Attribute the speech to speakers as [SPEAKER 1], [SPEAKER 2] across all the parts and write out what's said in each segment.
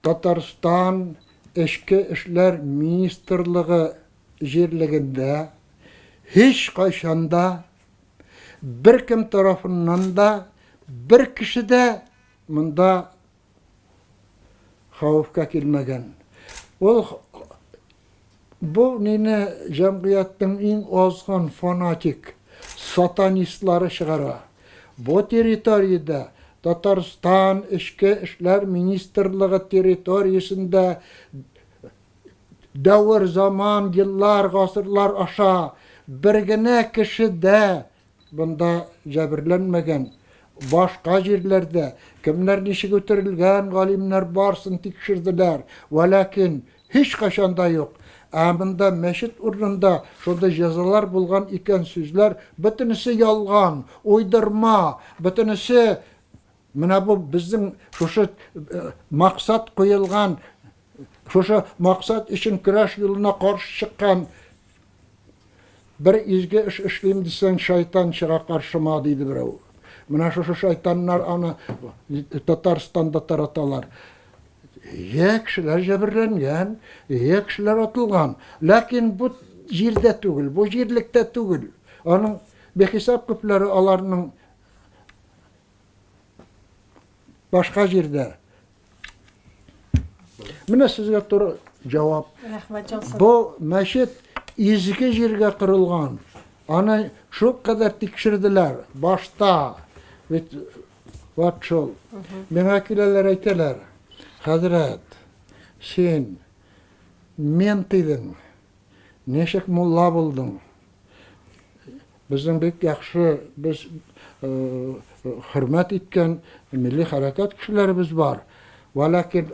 [SPEAKER 1] Татарстан Эчке эшләр министрлыгы җирлегендә һичкайчан да беркем тарафыннан да бер кеше дә монда хәвефкә килмәгән. Ул бу нине җәмгыятьнең иң азгын фанатик сатанистлары чыгара. Бу территориядә Татарстан Эчке эшләр министрлыгы территориясендә дәвер, заман, еллар, гасырлар аша бер генә кеше дә Монда җәберләнмәгән, башка җирләрдә кемнәр ничек үтерелгән, галимнәр барсын тикшерделәр, вәләкин һичкайчан да юк. Ә монда мәчет урынында шундый җәзалар булган икән сүзләр бөтенесе ялган, уйдырма, бөтенесе менә бу безнең шушы максат куелган, шушы максат өчен көрәш юлына каршы чыккан Бер изге эш эшлим дисәң, шайтан чыга каршыма, диде берәү. Менә шушы шайтаннар аны Татарстанда тараталар. Йә кешеләр җәберләнгән, йә кешеләр атылган. Ләкин бу җирдә түгел, бу җирлектә түгел. Аның бихисап күпләре аларның башка җирдә. Менә сезгә туры җавап.
[SPEAKER 2] Рәхмәт, Җансыз.
[SPEAKER 1] Бу мәчет изге җиргә корылган. Аны шул кадәр тикшерделәр башта. Бит вот шул. Миңа киләләр әйтәләр. Хәзрәт, син мент идең. Ничек мулла булдың? Безнең бик яхшы, без хөрмәт иткән милли хәрәкәт кешеләребез бар. Вәләкин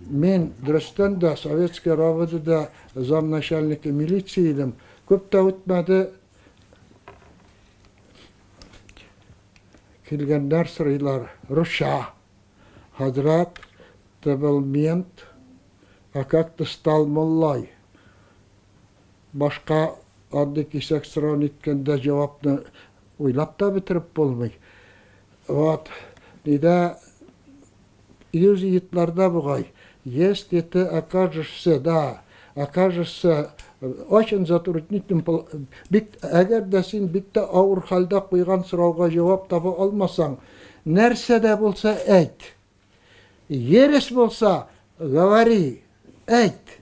[SPEAKER 1] мин дөрестән дә советский РОВДда замначальники милиции идем. Күп тә үтмәде, килгәннәр сорыйлар, русча. Хәзрәт, ты был мент, а как ты стал муллой? Башка андый кисәк сорау ниткәндә җавапны уйлап та бетереп булмый. Вот, нидә иезуитларда бугай, если ты окажешься, да, окажешься очень затруднительным, бик, әгәр дә син бик тә авыр хәлдә куйган сорауга җавап таба алмасаң, нәрсә дә булса әйт. Ересь булса, говори, әйт.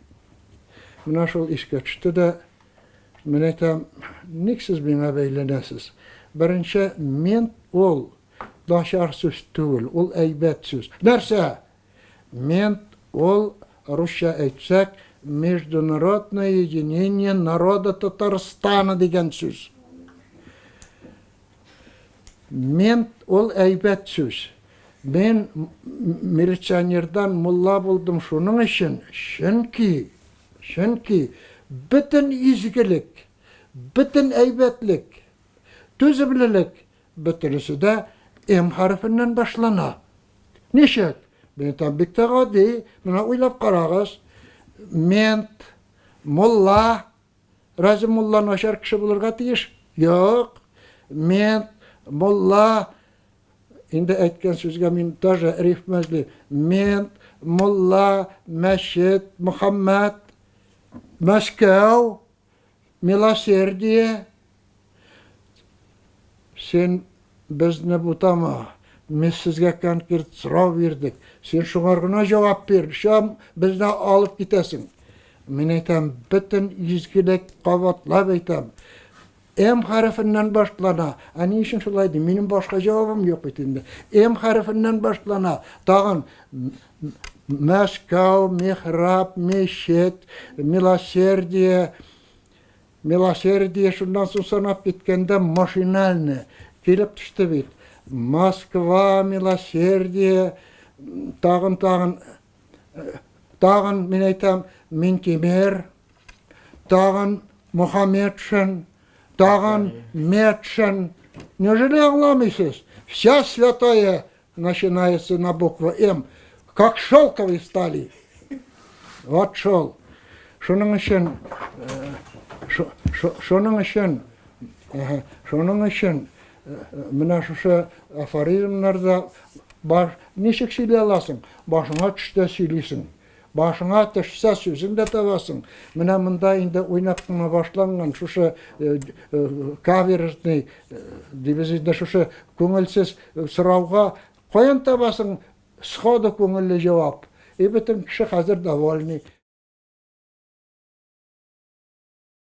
[SPEAKER 1] Менә шул искә төште дә, мин әйтәм, ник сез миңа бәйләнәсез? Беренче, мент ул начар сүз түгел, ул әйбәт сүз. Нәрсә? Мент ул, русча әйтсәк, международное единение народа Татарстана дигән сүз. Мент ул әйбәт сүз. Мин милиционердан мулла булдым шуның өчен, чөнки, чөнки бөтен изгелек, бөтен әйбәтлек, түземлелек бөтенесе дә М хәрефеннән башлана. Ничек? Мин әйтәм, бик тә гади. Менә уйлап карагыз. Мент, мулла, Разве мулла начар кеше булырга тиеш? Юк. Мент, мулла, инде әйткән сүзгә мин тоже рифма эзли. Мент, мулла, мәчет, Мөхәммәд, Мәскәү, милосердие. Син безне бутама. Без сезгә конкрет сорау бирдек. Син шуңар гына җавап бир. Шам безне алып китәсең. Мин әйтәм, бөтен изгелек кабатлап әйтәм. М хәрефеннән башлана. Ә ни өчен шулай дим? Минем башка җавабым юк бит инде. М хәрефеннән башлана. Тагын Мәскәү, михраб, мечет, милосердие, Милосердие шуннан соң санап киткәндә машинально килеп төште бит. Москва, милосердие, тагын тагын тагын мин әйтәм, Минтимер, тагын Мухаметшин, тагын Метшин. Неужели аңламыйсыз? Вся святая начинается на букву М. Как шелковый стали. Вот шел. Шуның өчен, шуның өчен, шуның өчен менә шушы афоризмнарда Баш, ничек сөйли аласың? Башыңа төшсә сөйлисең. Башыңа төшсә сүзең дә табасың. Менә монда инде уйнап кына башланган шушы каверзный дибез инде шушы күңелсез сорауга каян табасың сходу күңелле җавап? И бөтен кеше хәзер довольный.